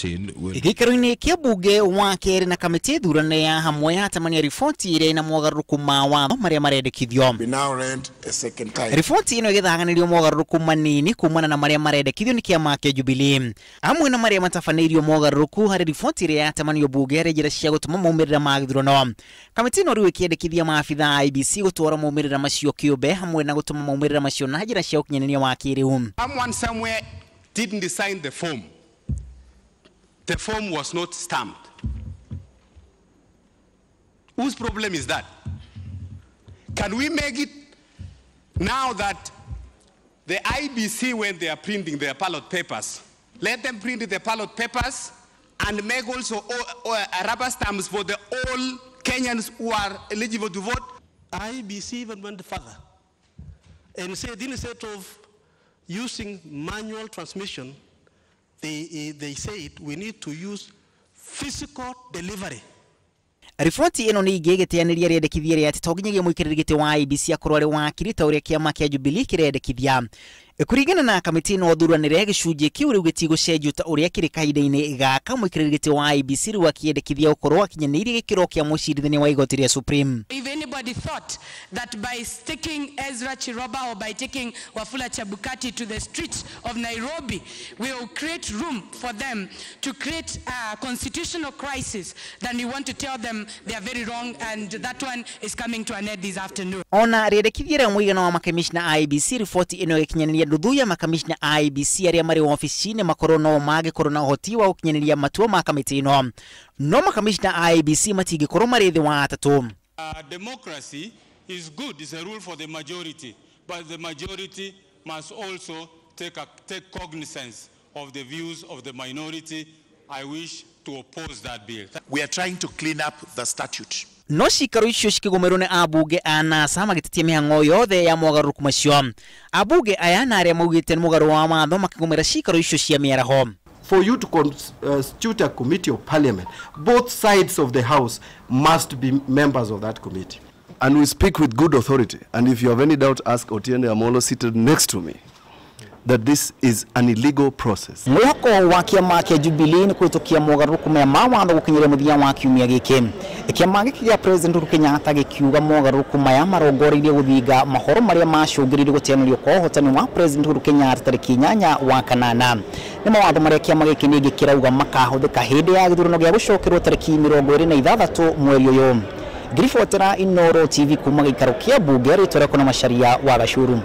Gĩikaro-inĩ kĩa bunge wa kerĩ na kamĩtĩ thurane ya hamwe yatamania riboti ĩrĩa ĩna mogarũrũku ma watho marĩa marendekithio. Riboti ĩno ĩgĩthaganĩrio mogarũrũku manini kumana na marĩa marendekithio nĩ kĩama kĩa Jubilee hamwe na marĩa matabanĩirio mogarũrũku harĩ riboti ĩrĩa yatamanio bunge harĩ njĩra cia gũtũma maumĩrĩra ma gĩthurano. Kamĩtĩ ĩno rĩu ĩkĩendekithia maabitha a IEBC gũtwara maumĩrĩra macio kĩũmbe hamwe na gũtũma maumĩrĩra macio na njĩra cia ũkinyanĩria wa kĩrĩu. Someone somewhere didn't sign the form. The form was not stamped. Whose problem is that? Can we make it now that the IEBC, when they are printing their ballot papers, let them print the ballot papers and make also rubber stamps for the all Kenyans who are eligible to vote? IEBC even went further and said instead of using manual transmission, they said we need to use physical delivery. Riboti ĩno ningĩ ĩgĩteanĩria rĩendekithia rĩa atĩ to nginyagia mũikarĩri gĩtĩ wa IEBC akorwo arĩ wakiri ta ũrĩa kĩama kĩa Jubilee kĩrendekithia. Kũringana na kamĩtĩ ĩno thuranĩre gĩcunjĩ kĩu rĩu gĩtigũcenjio ta ũrĩa kĩrĩ kahinda-inĩ gaka mũikarĩri gĩtĩ wa IEBC rĩu akĩendekithia gũkorwo akinyanĩirie gĩkĩro kĩa mũcirithania wa igoti rĩa Supreme. If anybody thought that by sticking Ezra Chiroba or by taking Wafula Chebukati to the streets of Nairobi will create room for them to create a constitutional crisis, then we want to tell them they are very wrong, and that one is coming to an end this afternoon. Ona rĩendekithia rĩa mũigana wa makamishna IEBC, riboti ĩno ĩgĩkinyanĩria nuthu ya makamishna IEBC arĩa marĩ wabici-inĩ makorwo no mangĩkorwo na ũhoti wa gũkinyanĩria matua ma kamĩtĩ ĩno, no makamishna IEBC matingĩkorwo marĩ thĩ wa atatũ. Democracy is good, it's a rule for the majority, but the majority must also take cognizance of the views of the minority. I wish to oppose that bill. We are trying to clean up the statute. No cikaro icio cikĩgũmĩrwo nĩ ambunge a NASA magĩtetia mĩhang'o yothe ya mogarũrũku macio. Ambunge aya na arĩa maugĩte nĩ mũgarũ wa watho makĩgũmĩra cikaro icio cia mĩaraho. For you to constitute a committee of parliament, both sides of the house must be members of that committee. And we speak with good authority. And if you have any doubt, ask Otiende Amolo seated next to me, that this is an illegal process. Mwĩhoko wa kĩama kĩa Jubilee nĩ kũhĩtũkia mogarũrũku maya ma watho gũkinyĩria mũthia wa kiumia gĩkĩ. Kĩama gĩkĩ gĩa President Uhuru Kenyatta gĩkiuga mogarũrũku maya marongoreirie gũthinga mahoro marĩa macũngĩrĩirie gũteanĩrio kwa ũhotani wa President Uhuru Kenyatta tarĩki 8 wa kanana. Nĩ mawatho marĩa kĩama gĩkĩ ningĩ kĩrauga makahũthĩka hĩndĩ ya gĩthurano gĩa gũcokerwo tarĩki 26 mweri ũyũ. Ngiribotera Inooro TV kuma gĩikaro kĩa mbunge rĩtwa rĩakwa na Macharia wa Gacuru.